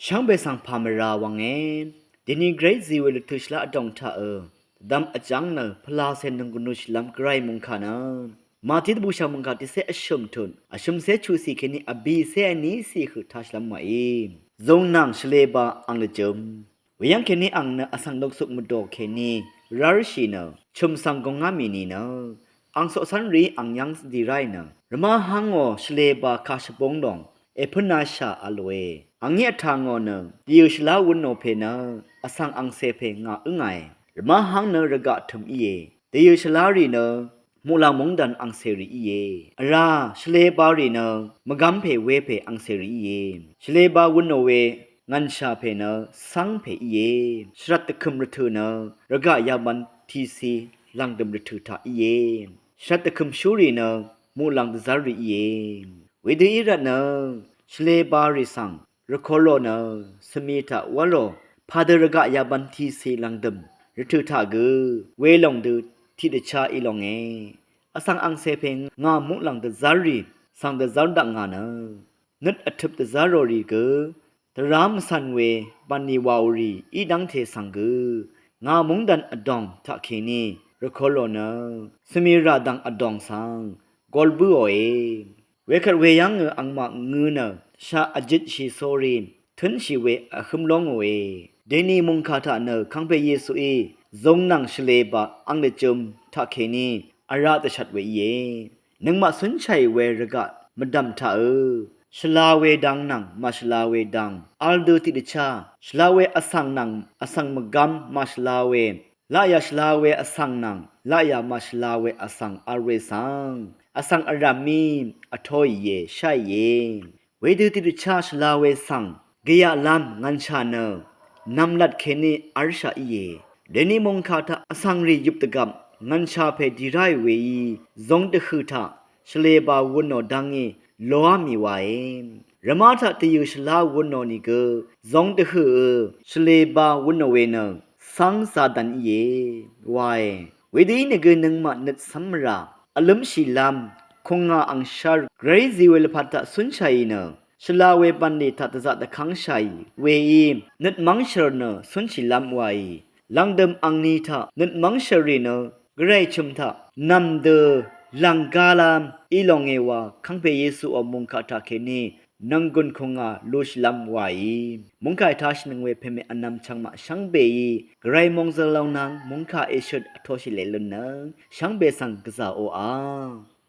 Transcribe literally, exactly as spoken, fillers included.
Shvngbe svng pà mvrà wvnge. Deni gvray zì we lvtø̀ shvlá vdòng taq ø dvdvm vjv́ng nø pvlacè nònggùn lúshìlv́m gvray mòngkà nø Màtí dvbùshà mòngkà tiqcé vshø̀m tut vshø̀mcé chuqcì kèní vbìcé vnícì høq tashìlv́m wàí. Zung nvng shvleba ang lvjø̄m. Weyv́ng kèní ang nø vsvng noksuk mvdò kèní rv́rshì nø chø̀m svng gùngá mì nìnø ang coqcv́nrìí ang yv́ng dì ráì nø rvmá há ngò shvleba kà shvbúng lòng èpǿnashà v̄lòe. Angí vtà ngò nø dìyø̀ shvlá wunò pè nø vsvng angcè pè ngà ǿngàe. Rvmá háng nø rvgaq tø̀m íe. Dìyø̀ shvlá rì nø muqlàng móngdàn angcèrì íe. Vrá shvleba rì nø mvgv́m pè wepè angcèrì íe. Shvleba wunò we ngv̀nshà pè nø cv́ng pè íe. Shvrvt dvkø̀m rvtø̀ nø rvgaq yabvn tici lv̀ngdø̀m rvtø̀ taq íe. Shvrvt dvkø̀m shúrì nø muqlàng dvzv́rrì íe. Wedø í rvtnø shvleba rì svng rvkor lò nø svmi taq wv́l lò pàdø rvgaq yabvn tici lv̀ngdø̀m rvtø̀ taq gø welòng dø tiqdvchá í longe. Vsvng angcè pè ngà muqlàng dvzv́rrì svng dvzv́r daq ngà nø nøt vtøp dvzv́r rò rì gø dvrá mvcv̀n we bv̀nlì wàò rì í dv́ngte svng gø ngà móngdàn vdòng taqkèní rvkor lò nø svmi rà dv̀ng vdòng svng gol bǿòe. Wekvt weyv́ngø angmaq ngø nø shaq vjøtshì sórí tǿnshì we vhǿm lóngòe. Deni mòngkà taq nø kangpe Yesuí zung nvng shvleba ang lvjø̄m taqkèní vrá dvshvt we íe. Nøngmaq cúnshàì we rvgaq mvdv̀m taq ø shvla we dang nvng màshvla we dang vl dø tiqdvchá shvla we vsvng nvng vsvng mvgv́m màshvla we laqyà shvla we vsvng nvng laqyà màshvla we vsvng vl we svng vsvng vrv̀mí vtóìe sháìe. Wedø tiqdvchá shvla we svng gvyaqlv́m ngv̀nshà nø nv̀mlat kèní v́rshaq íe. Deni mòngkà taq vsvng rì yøp dvgvp ngv̀nshà pè dì ráì weí zung dvhø̀ taq shvleba wunò dv́ngí loá mì wae. Rvmá taq dvyø̀ shvlá wunò nìgø zung dvhø̀ ø shvleba wunò we nø cv́ng zadvn íe wae. Wedø í nø gø nøngmaq nøt cv́m mvrà vlǿmshìlv́m kùngà angshv́r gvray zì we lvpat taq cúnshàì nø shvla we bv̀nlì taq dvzaq dvkv́ngshàì weí nøt mv́ngshø̀r nø cúnshìlv́m waì. Lv̀ngdø̀m angni taq nøt mv́ngshø̀rrì nø gvray chø̀m taq nv̀m dø lv̀nggalv́m í longe wa kangpe Yesuò mòngkà taqkèní nònggùn kùngà lúshìlv́m waì. Mòngkà ètashìnøng we pèmè vnvm chvngmaq shvngbeí gvray mòngzøl lónang mòngkà èshøt vtoshì leq lunnøng shvngbe svng gvzà oqà.